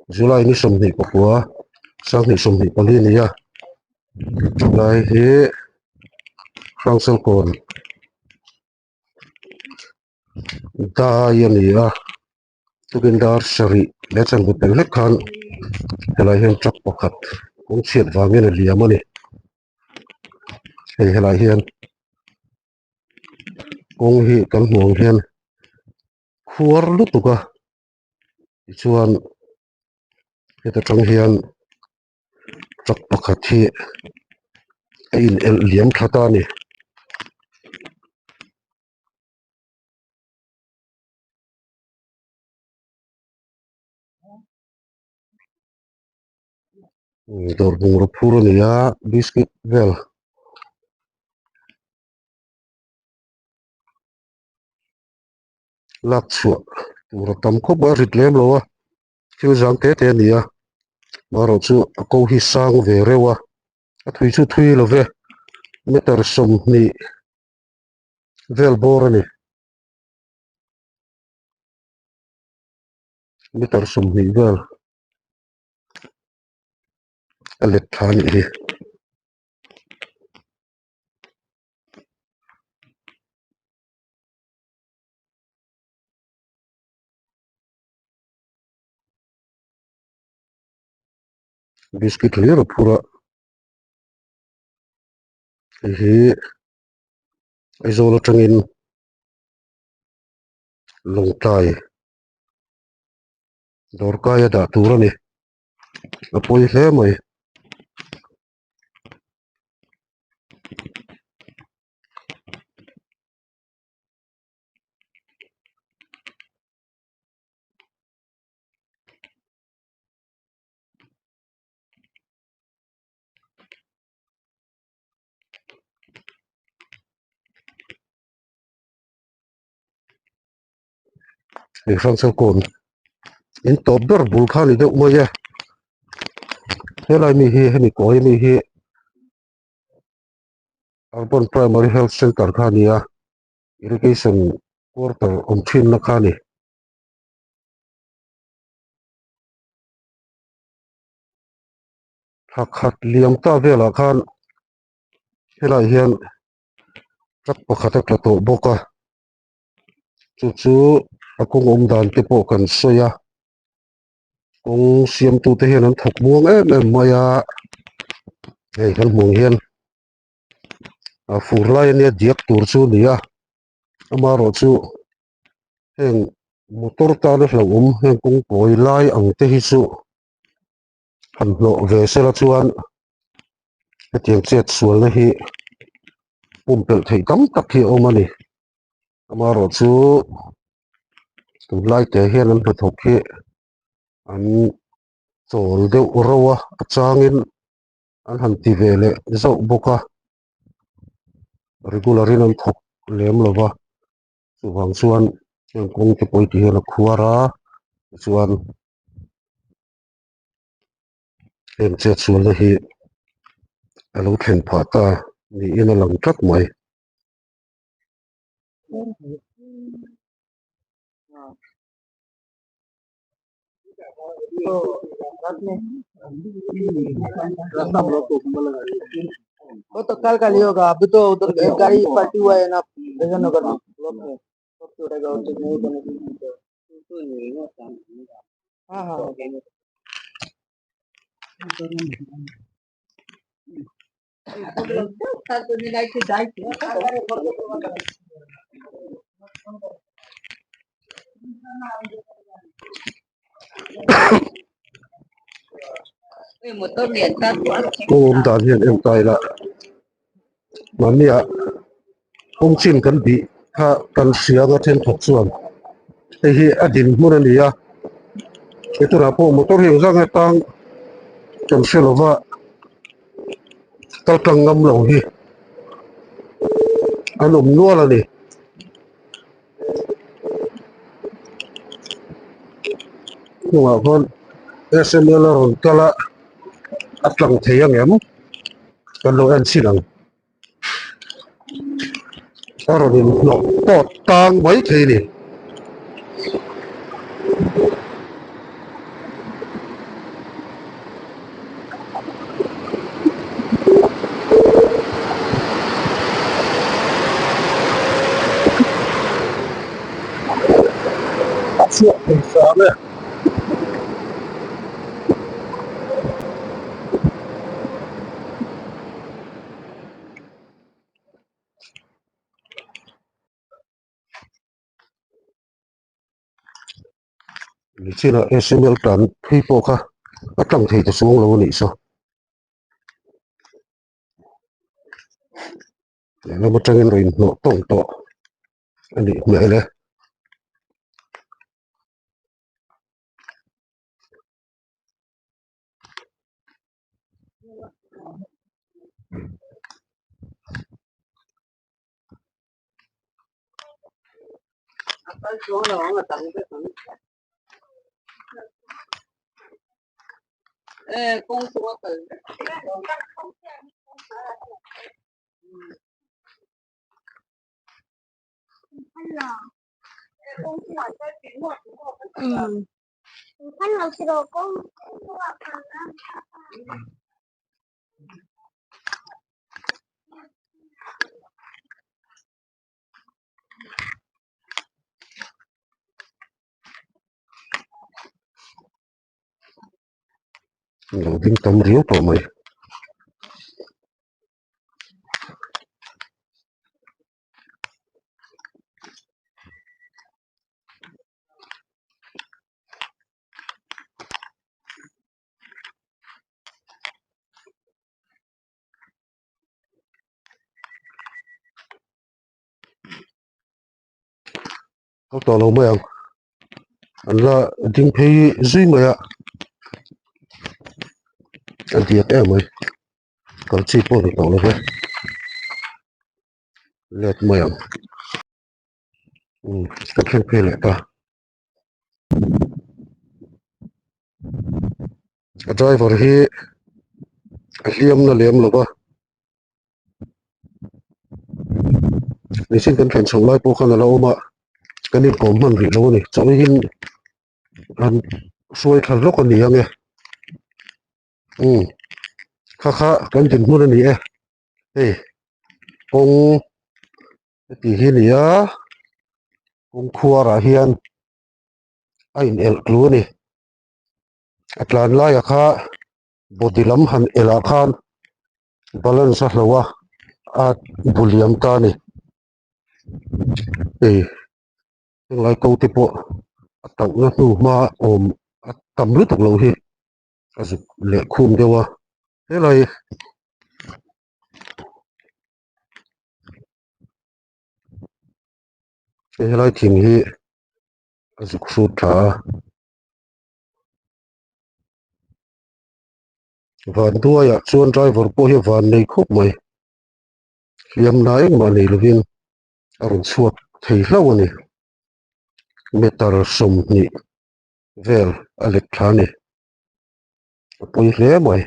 July ni 29 2024 a ni a chulai hi Hrangselkawn dai a ni a tukin dar sarih leh chanve pel hlek khan helai hian truck pakhat kawng chhiat vangin a liam a ni hei helai hian kawng hi kan hmuh ang hian khuar lutuk a tichuan heta tang hian truck pakhat hi a in elh liam thla ta a ni. Dawr bungraw phur a ni a biscuit vel lak chhuah tur a tam khawp a rit lem lo a thil zang te te a ni a marawh chu a ko hi sang ve reuh a a thui chu thui lo ve meter 20 vel bawr a ni. Meter 20 vel a let tha a nih hi. Biscuit hlir a phur a hei hi Aizawl atangin Lawngtlai dawrkai a dah tur a ni a pawi hle mai. Hei Hrangselkawn in tawp ber bul kha a ni deuh mai a helai mi hi hemi kawi ami hi Urban Primary Health Centre kha a ni a irrigation quarter awm thin na kha a ni. Thla khat liam ta velah khan helaiah hian truck pakhat a tla tawh bawk a chu chu a kawng awm dan te pawh kan sawi a kawng siam tu te hian an thawk muang em em mai a hei kan hmuh ang hian a fur lai ania diak tur chu a ni a amaherawhchu heng motor tana hlauhawm heng kawng kawi lai ang te hi chu han hlawh ve sela chuan hetiang chet sualna hi pumpelh theih tam tak hi a awm a ni amaherawhchu tunlai te hian an hnathawk hi an chawl deuh reuh a a changin an han ti ve leh zauh bawk a regular in an thawk lem lo va chuvang chuan heng kawng te pawh hi ti hian a khuar a tichuan heng chet sualna hi a lo thlen phah ta niin a lang tlat mai. वो तो कल का लिया होगा अभी तो उधर एक गाड़ी पलटी हुआ है ना विजयनगर में ब्लॉक में हाँ हाँ Kawng awm dan hian en ta ila mahnia kawng chin kan bih kha kan hria anga thenkhat chuan hei hi a dinhmun a ni a he tunah pawh motor hi engzah nge tang kan hre lova kal tlang ngam lo hi an awm nual a ni. Hnungah khawn S_M_L a rawn kal a a tlang thei ang em kan lo en chhin ang a rawn in hnawh tawt tang mai thei a ni. leh ang e. Nichinah SML tlan phei pawh kha a tlang thei ta chuang lo a nih saw. Lehlam atangin rawn inhnawh tawng tawh a nih hmel e. Lo ding tam riau tawh mai. Kal tawh lo mai ang an la ding phei zui mai a a diak em mai kal chi pawh ni tawh lo ve let mai ang umm ka thleng phei leh ta. A driver hi a hliam na lem lo va mihring kan thlen chhoh lai pawh khan a la awm a kan inkawm hman rih lo a ni chawihin an hruai thla hlawk a ni ang e umm kha kha kan dinhmun a ni e hei kawng heti hi a ni a kawng khuarah hian a in elh tlu a ni a tlan laiah kha body lam han elh ah khan balance a hloh a a bu liam ta a ni hei henglai ko te pawh a tauh na hnu hma awm a tam lutuk lo hi a zuk leh khum deuh a helai helai thing hi a zuk hrut tha a. Van duaiah chuan driver pawh hi a van nei khawp mai hliam na engmah nei lovin a rawn chhuak thei hlauh a ni meter 20 vel a let thla a ni a pawi hle mai.